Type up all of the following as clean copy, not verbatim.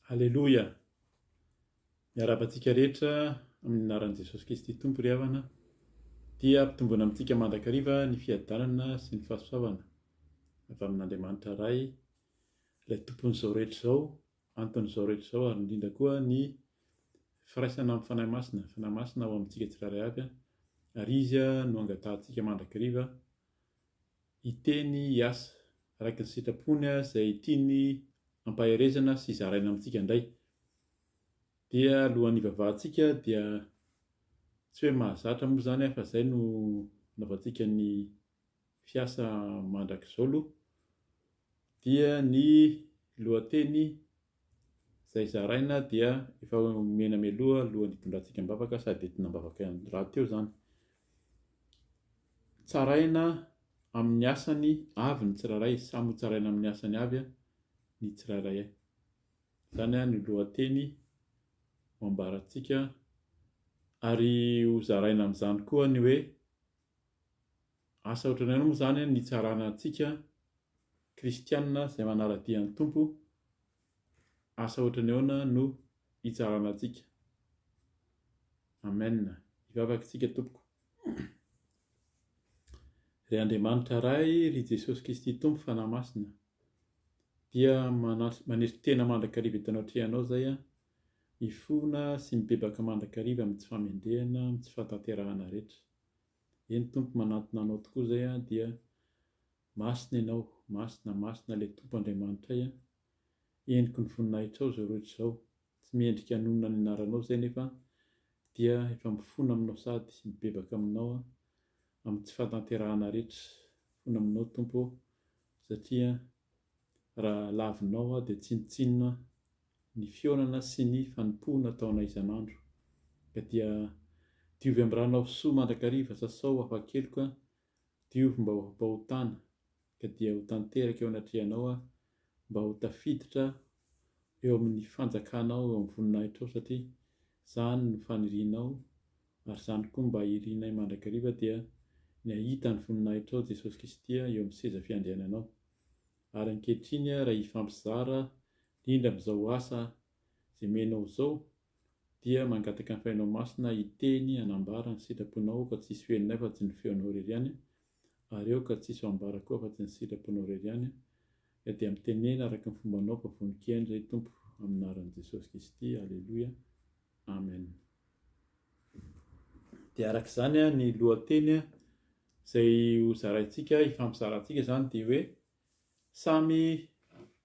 Aleloia! Miarahaba antsika rehetra amin'ny anaran'i Jesosy Kristy Tompo ry havana. Dia ampitomboina amintsika mandrakariva ny fiadanana sy ny fahasoavana avy amin'Andriamanitra Ray, ilay Tompon'izao rehetra izao, anton'izao rehetra izao ary indrindra koa ny firaisana amin'ny Fanahy Masina, Fanahy Masina ao amintsika tsirairay avy, ary Izy no angatahantsika mandrakariva hiteny, hiasa araka ny sitrapony izay tiany ampaherezana sy zaraina amintsika indray. Dia alohan'ny hivavahantsika dia tsy hoe mahazatra moa izany fa izay no anaovantsika ny fiasa mandrakizao aloha dia ny lohateny izay zaraina dia efa omena mialoha alohan'ny hitondrantsika am-bavaka sady entina am-bavaka rahateo izany. Tsaraina amin'ny asany avy ny tsirairay, samy ho tsaraina amin'ny asany avy ny tsirairay. Izany no lohateny ho ambarantsika ary ho zaraina amin'izany koa ny hoe asa ohatran'ny ahoana moa izany ny hitsarana antsika kristiana izay manara-dia ny Tompo, asa ohatran'ny ahoana no hitsarana antsika. Amen. Hivavaka isika tompoko. Ry Andriamanitra Ray, ry Jesosy Kristy Tompo Fanahy Masina, dia manetry tena mandrakariva eto anatrehanao izay aho, mifona sy mibebaka mandrakariva amin'ny tsy fahamendrehana, amin'ny tsy fahatanterahana rehetra. Eny Tompo manantona Anao tokoa izay aho dia Masina Ianao, Masina, Masina ilay Tompo Andriamanitray an, Endriky ny voninahitrao izao rehetra izao, tsy mendrika hanonona ny anaranao izay nefa dia efa mifona aminao sady mibebaka aminao aho amin'ny tsy fahatanterahana rehetra, mifona aminao Tompo ô satria raha lavinao aho dia tsinontsinona ny fihaonana sy ny fanompoana ataonay isan'andro ka dia diovy amin'ny ranao soa mandrakariva sasao afa-keloka diovy mba ho afa-pahotana ka dia ho tanteraka eo anatrehanao aho mba ho tafiditra eo amin'ny fanjakanao eo amin'ny voninahitrao satria izany no fanirianao ary izany koa mba irinay mandrakariva dia ny hahita ny voninahitrao Jesosy Kristy eo amin'ny seza fiandriananao. Ary ankehitriny raha hifampizara indrindra amin'izao asa izay omenao izao dia mangataka ny Fanahinao Masina hiteny hanambara ny sitraponao ka tsy hisy ho henonay fa tsy ny feonao irery ihany ary eo ka tsy hisy ho ambara koa afa-tsy ny sitraponao irery ihany ka dia mitenena araka ny fombanao fa vonon-kihaino izay Tompo amin'ny anaran'i Jesosy Kristy Aleloia Amen. Dia araka izany ny lohateny izay ho zaraintsika hifampizarantsika izany dia hoe samy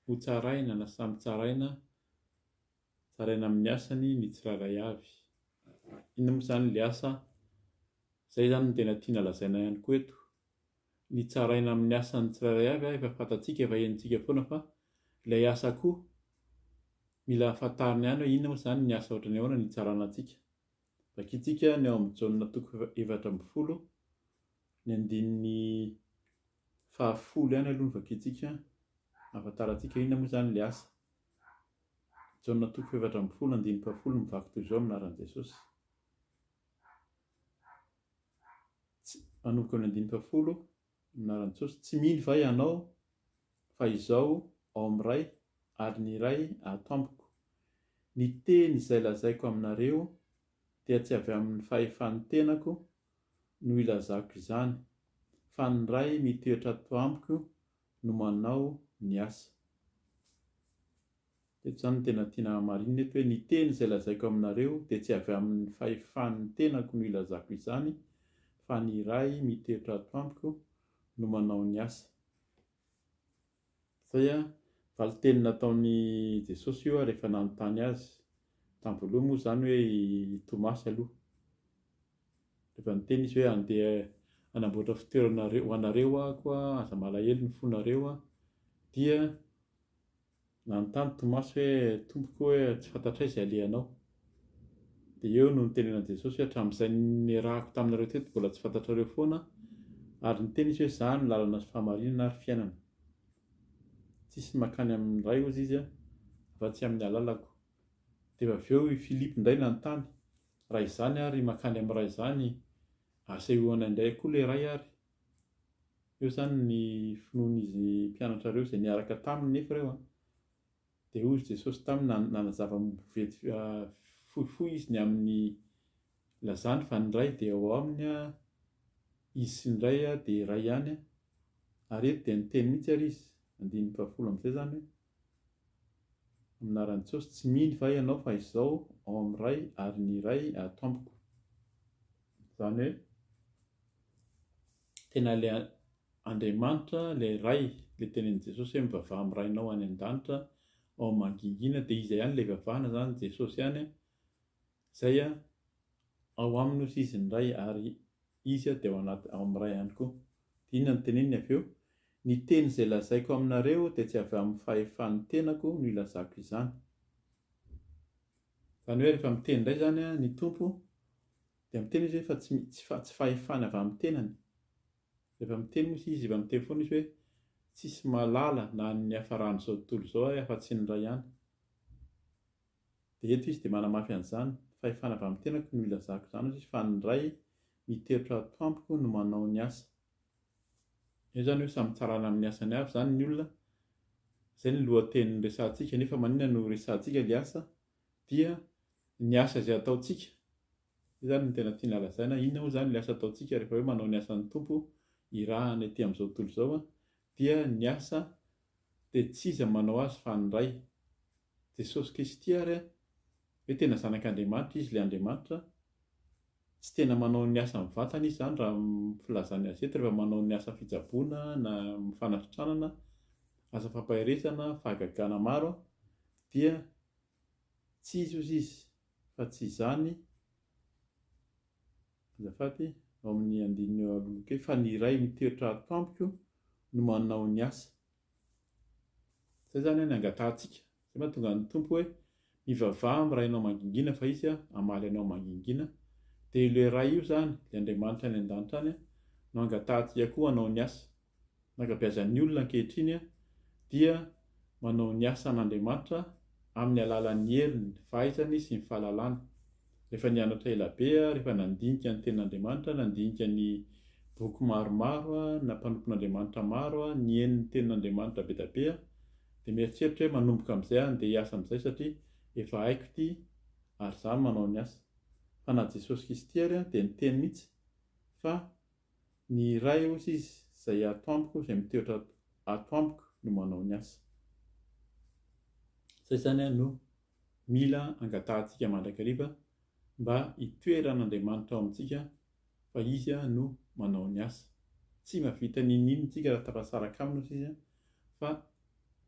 ho tsaraina na samy tsaraina tsaraina amin'ny asany ny tsirairay avy. Inona moa izany ilay asa? Izay izany no tena tiana lazaina ihany koa eto. Ny tsaraina amin'ny asan'ny tsirairay avy efa fantatsika, efa henontsika foana fa ilay asa koa mila fantarina ihany hoe inona moa izany ny asa ohatran'ny ahoana ny hitsarana antsika. Vakintsika ny ao amin'ny Jaona toko 14, ny andininy fahafolo ihany aloha no vakintsika ahafantarantsika inona moa izany ilay asa. Jaona toko faha-14 andininy fahafolo mivaky toy izao amin'ny anaran'i Jesosy. Tsy, manomboka amin'ny andininy fahafolo amin'ny anaran'i Jesosy, Tsy mino va ianao fa Izaho ao amin'ny Ray ary ny Ray ato amiko? Ny teny izay lazaiko aminareo dia tsy avy amin'ny fahefan'ny tenako no ilazako izany, fa ny Ray mitoetra ato amiko no manao ny asa. Eto izany no tena tiana hamarinina eto hoe ny teny izay lazaiko aminareo dia tsy avy amin'ny fahefan'ny tenako no ilazako izany fa ny Ray mitoetra ato amiko no manao ny asa. Izay an, valinteny nataon'i Jesosy io rehefa nanontany azy tamin'ny voalohany moa izany hoe i Tomasy aloha. Rehefa niteny izy hoe andeha hanamboatra fitoerana ho anareo aho koa aza malahelo ny fonareo dia Nanontany Tomasy hoe, Tompoko hoe tsy fantatray izay alehanao. Dia eo no nitenenan'i Jesosy hoe, Hatramin'izay niarahako taminareo teto mbola tsy fantatrareo foana, ary niteny Izy hoe, Izaho no lalana sy fahamarinana ary fiainana. Tsisy mankany amin'ny Ray hozy Izy afa-tsy amin'ny alalako. Dia avy eo i Filipo indray nanontany, Raha izany ary mankany amin'ny Ray izany, asehoanay indray koa ilay Ray ary. Eo izany ny finoan'izy mpianatra ireo izay niaraka taminy nefa ireo an. Dia hoy Jesosy taminy, nanazava vety fohifohy izy ny amin'ny lazany fa ny Ray dia ao aminy, izy sy ny Ray dia iray ihany. Ary eto dia niteny mihitsy ary izy, andininy fahafolo amin'izay izany hoe, Amin'ny anaran'i Jesosy, tsy mino va ianao fa Izaho ao amin'ny Ray ary ny Ray ato amiko? Izany hoe, tena ilay Andriamanitra, ilay Ray, ilay tenenin'i Jesosy hoe mivavaha amin'ny Rainao any an-danitra ao amin'ny mangingina, dia iza ihany ilay ivavahana izany? Jesosy ihany, izay ao aminy hozy izy ny Ray ary Izy dia ao anaty ao amin'ny Ray ihany koa. Dia inona no teneniny avy eo? Ny teny izay lazaiko aminareo dia tsy avy amin'ny fahefan'ny tenako no ilazako izany. Izany hoe rehefa miteny indray izany ny Tompo dia miteny Izy hoe fa tsy tsy tsy fahefany avy amin'ny tenany. Rehefa miteny moa izy efa miteny foana izy hoe tsisy mahalala na ny niafaran'izao tontolo izao ary afa-tsy ny Ray ihany. Dia eto izy dia manamafy an'izany, fahefana avy amin'ny tenako no ilazako izany hozy izy fa ny Ray mitoetra ato amiko no manao ny asa. Eo izany hoe samy tsarana amin'ny asany avy izany ny olona, izay ny lohateny resahantsika, nefa maninona no resahantsika ilay asa? Dia ny asa izay ataontsika, izay izany no tena tiana lazaina, inona moa izany ilay asa ataontsika rehefa hoe manao ny asan'ny Tompo irahana ety amin'izao tontolo izao dia ny asa dia tsy iza manao azy fa ny Ray. Jesosy Kristy ary hoe tena zanak'Andriamanitra Izy ilay Andriamanitra, tsy tena manao ny asa mivantana Izy izany raha ny filazany azy eto rehefa manao ny asa fitsaboana na fanasitranana, asa fampaherezana, fahagagana maro dia tsy izy hozy izy fa tsy izany azafady ao amin'ny andininy eo aloha kely fa ny Ray mitoetra ato amiko no manao ny asa. Izay izany ny angatahantsika. Izay mahatonga ny Tompo hoe mivavaha amin'ny Rainao mangingina fa Izy hamaly anao mangingina. Dia ilay Ray io izany, ilay Andriamanitra any an-danitra any no angatahantsika koa hanao ny asa. Ny ankabeazan'ny olona ankehitriny dia manao ny asan'Andriamanitra amin'ny alalan'ny heriny, ny fahaizany sy ny fahalalany. Rehefa nianatra ela be, rehefa nandinika ny Tenin'Andriamanitra, nandinika ny boky maromaro, na mpanompon'Andriamanitra maro, nihaino ny Tenin'Andriamanitra be dia be, dia mieritreritra hoe manomboka amin'izay aho andeha hiasa amin'izay satria efa haiko ity ary izaho no manao ny asa. Fa na Jesosy Kristy ary dia niteny mihitsy fa Ny iray hozy izy izay ato amiko izay mitoetra ato amiko no manao ny asa. Izay izany no mila angatahantsika mandrakariva mba hitoeran'Andriamanitra ao amintsika fa Izy no manao ny asa. Tsy mahavita n'inon'inona isika raha tafasaraka Aminy hozy Izy fa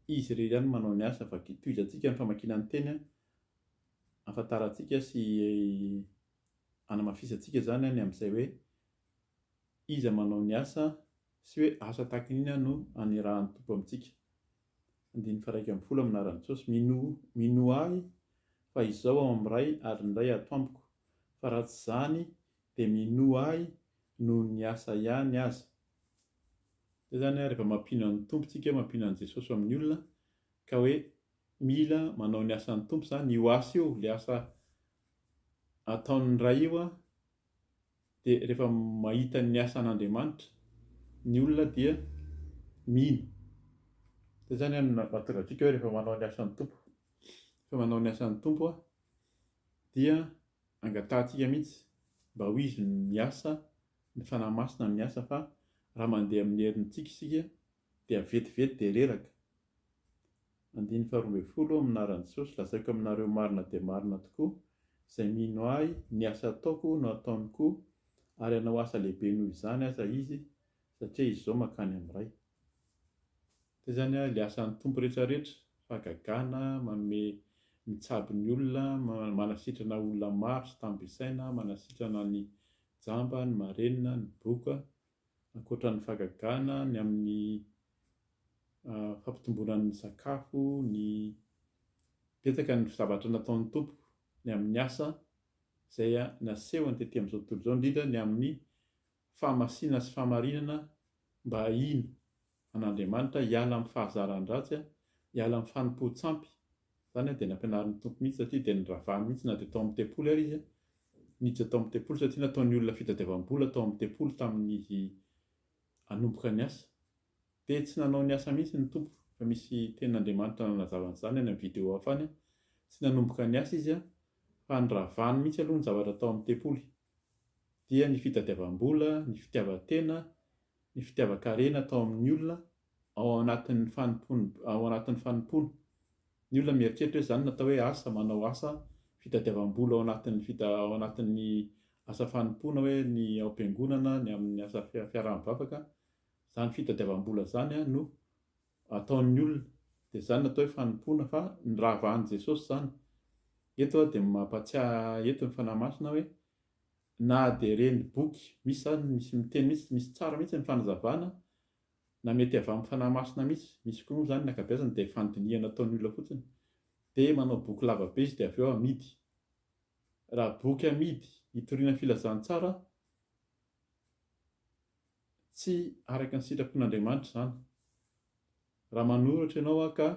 Izy irery ihany no manao ny asa fa tohizantsika ny famakiana ny teny ahafantarantsika sy hanamafisantsika izany ny amin'izay hoe iza manao ny asa sy hoe asa tahaka ny inona no anirahan'ny Tompo amintsika. Andininy faha-11 amin'ny anaran'i Jesosy, Minoa, minoa Ahy fa Izaho ao amin'ny Ray ary ny Ray ato amiko, fa raha tsy izany dia minoa Ahy noho ny asa ihany aza. Izay izany rehefa mampino an'ny Tompo tsika, mampino an'i Jesosy ao amin'ny olona, ka hoe mila manao ny asan'ny Tompo izany, io asa io, ilay asa ataon'ny Ray io dia rehefa mahita ny asan'Andriamanitra ny olona dia mino. Izay izany no mahatonga antsika hoe rehefa manao ny asan'ny Tompo, rehefa manao ny asan'ny Tompo dia angatahantsika mihitsy mba ho Izy no miasa, ny Fanahy Masina no miasa fa raha mandeha amin'ny herintsika isika dia vetivety dia reraka. Andininy faharoa ambin'ny folo, Amin'ny anaran'i Jesosy, lazaiko aminareo marina dia marina tokoa, izay mino Ahy, ny asa ataoko no hataony koa, ary hanao asa lehibe noho izany aza izy, satria Izy izao mankany amin'ny Ray. Izay izany ilay asan'ny Tompo rehetra rehetra, fahagagana, manome, mitsabo ny olona, manasitrana olona maro tsy tambo isaina, manasitrana ny jamba, ny marenina, ny boka, ankoatra ny fahagagana, ny amin'ny fampitomboana ny sakafo, ny betsaka ny zavatra nataon'ny Tompo ny amin'ny asa izay nasehony tety amin'izao tontolo izao, indrindra ny amin'ny fahamasinana sy fahamarinana mba hino an'Andriamanitra, hiala amin'ny fahazaran-dratsy, hiala amin'ny fanompoan-tsampy. Izany dia nampianarin'ny Tompo mihitsy satria dia noravany mihitsy na dia tao amin'ny tempoly ary izy, niditra tao amin'ny tempoly satria nataon'ny olona fitadiavam-bola tao amin'ny tempoly tamin'izy hanomboka ny asa. Dia tsy nanao ny asa mihitsy ny Tompo. Efa misy tenin'Andriamanitra nanazava an'izany any amin'ny vidéo hafa any. Tsy nanomboka ny asa izy fa noravany mihitsy aloha ny zavatra tao amin'ny tempoly. Dia ny fitadiavam-bola, ny fitiavan-tena, ny fitiavan-karena tao amin'ny olona ao anatin'ny fanompoana, ao anatin'ny fanompoana. Ny olona mieritreritra hoe izany no atao hoe asa, manao asa fitadiavam-bola ao anatin'ny fita, ao anatin'ny asa fanompoana hoe ny ao am-piangonana, ny amin'ny asa fiaraha-mivavaka. Izany fitadiavam-bola izany no ataon'ny olona. Dia izany no atao hoe fanompoana fa niravahan'i Jesosy izany. Eto dia mampatsiahy eto ny Fanahy Masina hoe na dia ireny boky, misy izany, misy miteny mihitsy, misy tsara mihitsy ny fanazavana, na mety avy amin'ny Fanahy Masina mihitsy, misy koa moa izany ny ankabeazany dia fandinihana ataon'ny olona fotsiny, dia manao boky lava be izy dia avy eo amidy. Raha boky amidy hitoriana filazantsara, tsy araka ny sitrapon'Andriamanitra izany. Raha manoratra ianao aho ka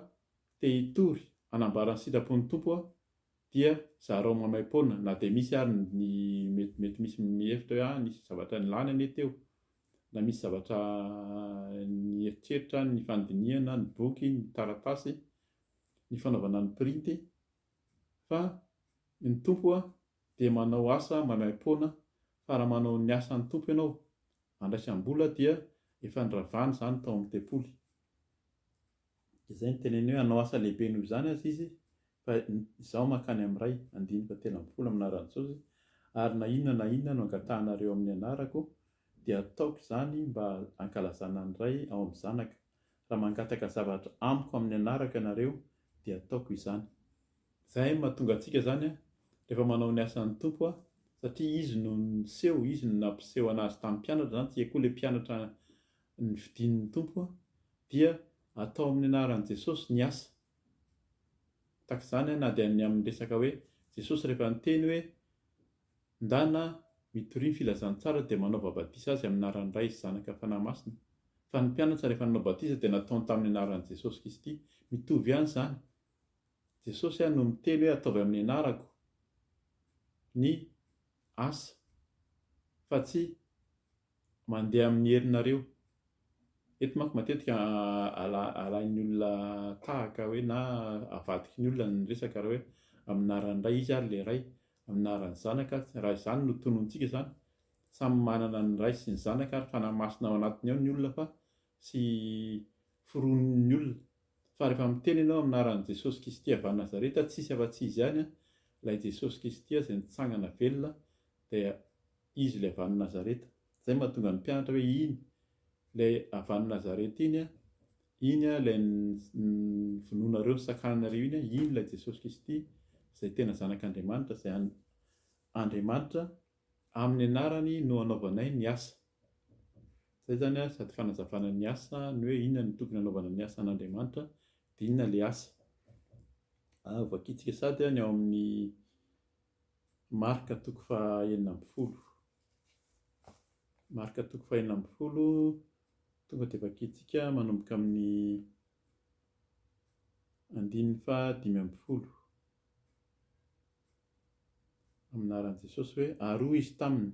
te hitory hanambara ny sitrapon'ny Tompo aho dia zarao maimaimpoana na dia misy ary ny mety mety misy mihevitra hoe ah nisy zavatra nilany anie teo na misy zavatra nieritreritra ny fandinihana ny boky ny taratasy ny fanaovana ny printy fa ny Tompo dia manao asa maimaimpoana fa raha manao ny asan'ny Tompo ianao andraisam-bola dia efa noravany izany tao amin'ny tempoly. Izay no teneniny hoe hanao asa lehibe noho izany aza izy fa izaho mankany amin'ny Ray, andininy fahatelo ambinifolo amin'ny anaran'i Jesosy, ary na inona na inona no angatahanareo amin'ny anarako dia hataoko izany mba hankalazana ny Ray ao amin'ny Zanaka. Raha mangataka zavatra amiko amin'ny anarako ianareo dia hataoko izany. Izay no mahatonga antsika izany rehefa manao ny asan'ny Tompo satria Izy no niseho, Izy no nampiseho an'azy tamin'ny mpianatra izany, tsika koa ilay mpianatra nofidin'ny Tompo dia atao amin'ny anaran'i Jesosy ny asa. Tahaka izany na dia ny amin'ny resaka hoe Jesosy rehefa niteny hoe ndana mitoria ny filazantsara dia manaova batisa azy amin'ny anaran'ny Ray sy Zanaka Fanahy Masina. Fa ny mpianatra rehefa nanao batisa dia nataony tamin'ny anaran'i Jesosy Kristy. Mitovy ihany izany. Jesosy no miteny hoe ataovy amin'ny anarako ny asa fa tsy mandeha amin'ny herinareo. Eto manko matetika alain'ny olona tahaka hoe na avadiky ny olona ny resaka raha hoe amin'ny anaran'ny Ray izy ary ilay Ray, amin'ny anaran'ny Zanaka, raha izany no tonontsika izany, samy manana ny Ray sy ny Zanaka ary Fanahy Masina ao anatiny ao ny olona fa tsy foronin'ny olona. Fa rehefa miteny ianao amin'ny anaran'i Jesosy Kisty avy any Nazareta, tsisy afa-tsy Izy ihany, ilay Jesosy Kristy izay nitsangana velona, dia Izy ilay avy any Nazareta. Izay no mahatonga ny mpianatra hoe iny ilay avy any Nazareta iny, iny ilay novonoinareo, nosakananareo iny, iny ilay Jesosy Kristy izay tena Zanak'Andriamanitra, izay Andriamanitra Amin'ny anarany no anaovanay ny asa. Izay izany an, sady fanazavana ny asa, ny hoe inona no tokony hanaovana ny asan'Andriamanitra, dia inona ilay asa. Ah, vakintsika sady ny ao amin'ny Marka toko faha 16. Marka toko faha 16, tonga dia vakintsika manomboka amin'ny andininy faha 15. Amin'ny anaran'i Jesosy hoe, Ary hoy Izy taminy,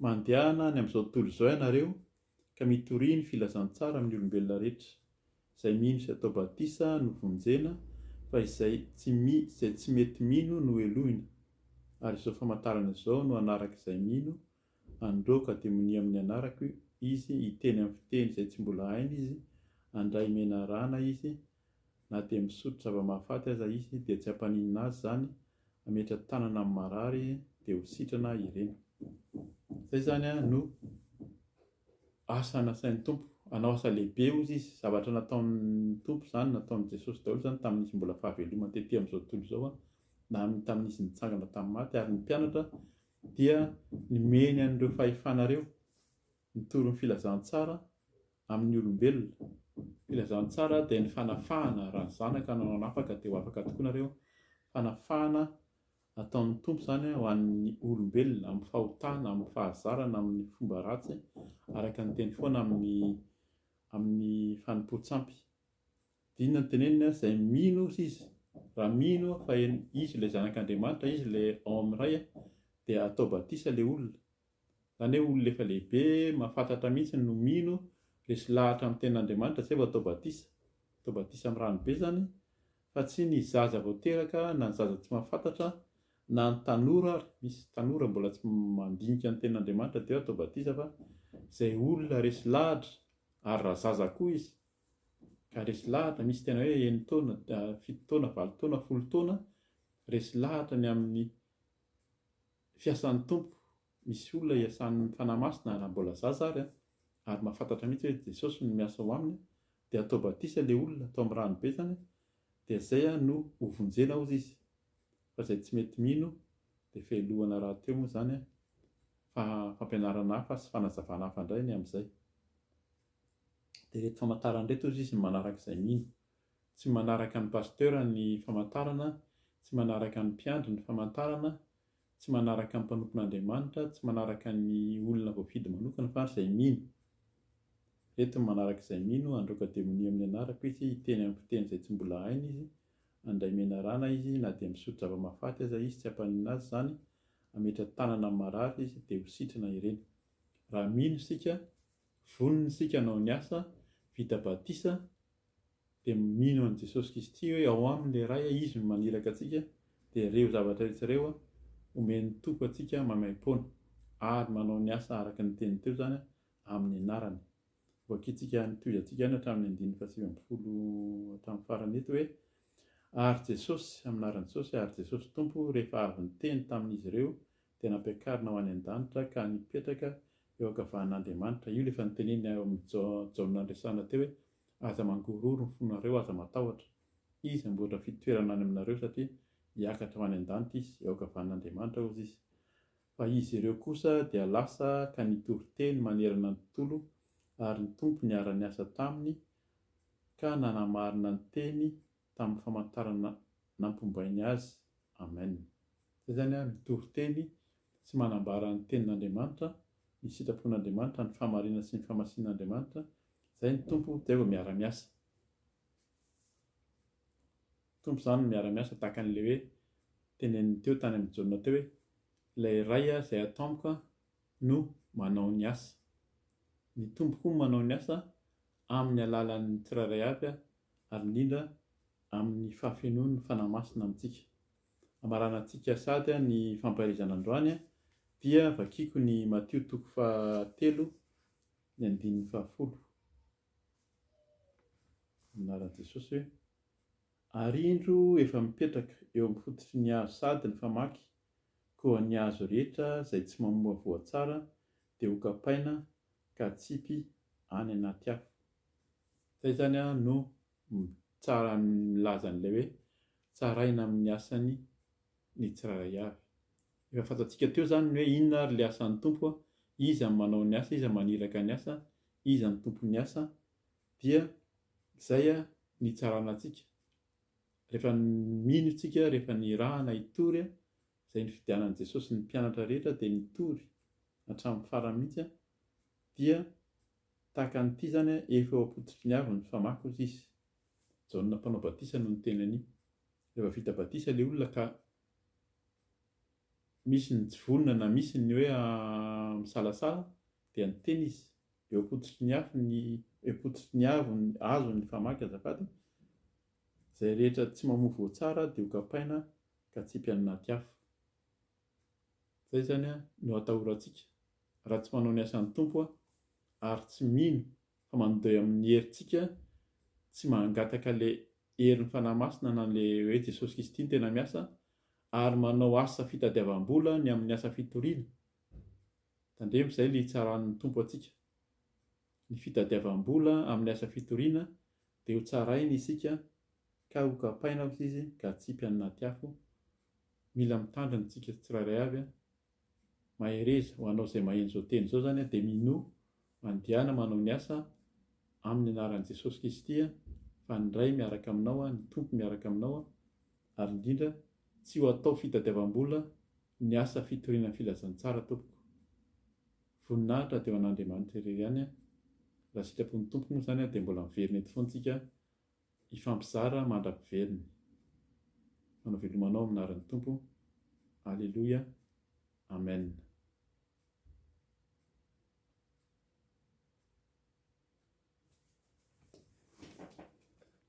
Mandehana any amin'izao tontolo izao ianareo, ka mitoria ny filazantsara amin'ny olombelona rehetra. Izay mino sy atao batisa no vonjena, fa izay tsy izay tsy mety mino no helohina. Ary izao famantarana izao no hanaraka izay mino, handroaka demonia amin'ny anarako izy, hiteny amin'ny fiteny izay tsy mbola hainy izy, handray menarana izy, Na dia misotro zava-mahafaty aza izy dia tsy hampaninona azy izany, hametra-tanana amin'ny marary dia ho sitrana ireny. Izay izany no asa nasain'ny Tompo. Hanao asa lehibe hozy izy. Zavatra nataon'ny Tompo izany, nataon'i Jesosy daholo izany tamin'izy mbola fahavelomany tety amin'izao tontolo izao, na tamin'izy nitsangana tamin'ny maty. Ary ny mpianatra dia nomeny an'ireo fahefana ireo, nitory ny filazantsara amin'ny olombelona. Filazantsara dia ny fanafahana, raha ny Zanaka no hanafaka dia ho afaka tokoa nareo, fanafahana ataon'ny Tompo izany ho an'ny olombelona amin'ny fahotana, amin'ny fahazarana, amin'ny fomba ratsy, araka ny teny foana amin'ny amin'ny fanompoan-tsampy. Dia inona no teneniny an? Izay mino hozy izy, raha mino fa izy ilay Zanak'Andriamanitra, izy ilay ao amin'ny Ray dia atao batisa ilay olona. Izany hoe olona efa lehibe, mahafantatra mihitsy no mino, resy lahatra amin'ny tenin'Andriamanitra izay vao atao batisa. Atao batisa amin'ny rano be izany fa tsy ny zaza vao teraka na ny zaza tsy mahafantatra na ny tanora ary, misy tanora mbola tsy mandinika ny tenin'Andriamanitra dia atao batisa fa izay olona resy lahatra ary raha zaza koa izy ka resy lahatra, misy tena hoe enin-taona, 7 taona, 8 taona, 10 taona, resy lahatra ny amin'ny fiasan'ny Tompo, misy olona iasan'ny Fanahy Masina raha mbola zaza ary an, ary mahafantatra mihitsy hoe Jesosy no miasa ao aminy dia atao batisa ilay olona, atao amin'ny rano be izany dia izay no ho vonjena hozy izy, fa izay tsy mety mino dia fehilohana rahateo moa izany fa fampianarana hafa sy fanazavana hafa indray ny amin'izay. Dia ireto famantarana ireto hozy izy ny manaraka izay mino. Tsy manaraka ny pasteur ny famantarana, tsy manaraka ny mpiandry ny famantarana, tsy manaraka ny mpanompon'Andriamanitra, tsy manaraka ny olona voafidy manokana fa izay mino. Ireto ny manaraka izay mino, handroaka demonia amin'ny anarako izy, hiteny amin'ny fiteny izay tsy mbola hainy izy, handray menarana izy, na dia misotro zava-mahafaty aza izy tsy hampaninona azy izany, hametra-tanana amin'ny marary izy dia ho sitrana ireny. Raha mino isika, vonona isika hanao ny asa, vita batisa, dia mino an'i Jesosy Kristy hoe ao aminy ilay Ray, Izy no maniraka antsika, dia ireo zavatra rehetra ireo omen'ny Tompo antsika maimaimpoana, ary manao ny asa araka ny teniny teo izany amin'ny anarany. Hovakintsika, tohizantsika ihany hatramin'ny andininy faha-19 hatramin'ny farany eto hoe, Ary Jesosy, amin'ny anaran'i Jesosy, ary Jesosy Tompo rehefa avy niteny tamin'izy ireo dia nampiakarina ho any an-danitra ka nipetraka eo ankavanan'Andriamanitra. Io ilay efa noteneniny ao amin'ny Jaona niresahana teo hoe, Aza mangorohoro ny fonareo, aza matahotra. Izy hamboatra fitoerana any aminareo satria hiakatra ho any an-danitra Izy, eo ankavanan'Andriamanitra, hozy Izy. Fa izy ireo kosa dia lasa ka nitory teny manerana ny tontolo, ary ny Tompo niara-niasa taminy ka nanamarina ny teny tamin'ny famantarana nampombainy azy. Amen. Izay izany an, mitory teny sy manambara ny tenin'Andriamanitra, ny sitrapon'Andriamanitra, ny fahamarinana sy ny fahamasinan'Andriamanitra, izay ny Tompo dia vao miara-miasa. Tompo izany no miara-miasa tahaka an'ilay hoe teneniny teo tany amin'i Jaona teo hoe ilay Ray izay ato amiko no manao ny asa. Ny Tompo koa manao ny asa amin'ny alalan'ny tsirairay avy ary indrindra amin'ny fahafenoan'ny Fanahy Masina amintsika. Hamaranantsika sady ny fampaherezana androany dia vakiko ny Matio toko fahatelo ny andininy fahafolo. Amin'ny anaran'i Jesosy hoe, Ary indro efa mipetraka eo amin'ny fototry ny hazo sady ny famaky, koa ny hazo rehetra izay tsy mamoa voa tsara dia hokapaina ka atsipy any anaty afo. Izay izany no tsara milaza an'ilay hoe tsaraina amin'ny asany ny tsirairay avy. Efa fantatsika teo izany ny hoe inona ary ilay asan'ny Tompo, iza no manao ny asa, iza maniraka ny asa, iza no tompon'ny asa, dia izay ny hitsarana antsika. Rehefa mino isika, rehefa nirahana hitory, izay nifidianan'i Jesosy ny mpianatra rehetra dia nitory hatramin'ny farany mihitsy, dia Tahaka an'ity izany an, efa eo am-pototry ny avo ny famaky hozy izy. Jaona mpanao batisa no niteny an'io. Rehefa vita batisa ilay olona ka misy ny tsy vonona na misy ny hoe misalasala dia niteny izy, eo am-pototry ny afo ny, eo am-pototry ny avo ny hazo ny famaky azafady, izay rehetra tsy mamoa voa tsara dia ho kapaina ka atsipy any anaty afo. Izay izany no atahorantsika raha tsy manao ny asan'ny Tompo ary tsy mino fa mandeha amin'ny herintsika, tsy mangataka ilay herin'ny Fanahy Masina na ilay hoe Jesosy Kristy no tena miasa ary manao asa fitadiavam-bola ny amin'ny asa fitoriana. Tandremo izay ilay hitsaran'ny Tompo antsika. Ny fitadiavam-bola amin'ny asa fitoriana dia ho tsarainy isika ka ho kapaina hozy izy ka atsipy any anaty afo. Mila mitandrina tsika tsirairay avy an! Mahereza, ho anao izay maheno izao teny izao izany an, dia minoa, mandehana manao ny asa amin'ny anaran'i Jesosy Kristy an, fa ny Ray miaraka aminao an, ny Tompo miaraka aminao an, ary indrindra tsy ho atao fitadiavam-bola ny asa fitoriana ny filazantsara tompoko. Voninahitra dia ho an'Andriamanitra irery ihany an, raha sitrapon'ny Tompo moa izany an, dia mbola miverina eto foana tsika hifampizara mandra-piveriny. Manao veloma anao amin'ny anaran'ny Tompo. Aleloia. Amen.